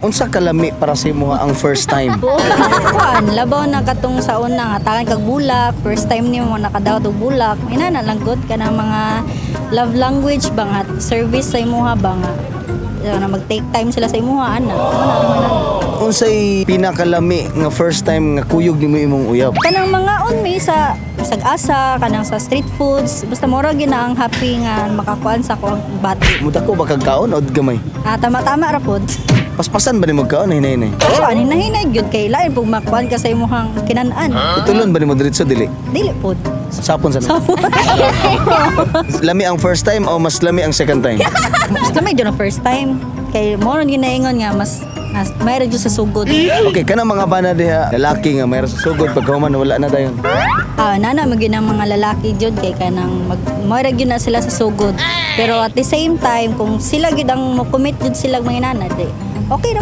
Unsa kalami para sa imo ang first time? Kuan, labaw na katong sa una nga takan kag bulak, first time nimo nakadawat og bulak. Inana lang gud kanang mga love language ba nga service sa imuha ba nga na mag-take time sila sa imuha ana. Ana man na. Unsay pinakalami nga first time nga kuyog nimo imong uyab? Kanang mga on may sa sag-asa, kanang sa street foods, basta mura gyud na ang happy nga makakuan sa akong bati. Mudako ba kag kaon od gamay? Ah, tama-tama ra pod. Paspasan ba nimo kaon hinay-hinay? Kuan hinahinay gyud kay lain pug makuan ka sa imuhang kinan-an. Itulon ba nimo diretso dili? Dili pod. Sapon sa Lami ang first time o mas lami ang second time? Mas lamay dyan ang first time. Kay mo ron ginaingon nga mas mayroon dyan sa sugod. Okay, kana mga bana diha, lalaki nga mayroon sa sugod pagkahuman wala na dayon. Ah, nana mo gyud ang mga lalaki jud kay kanang mag mayroon gyud na sila sa sugod. Pero at the same time kung sila gyud ang mo commit jud sila mga inana di. Okay ra.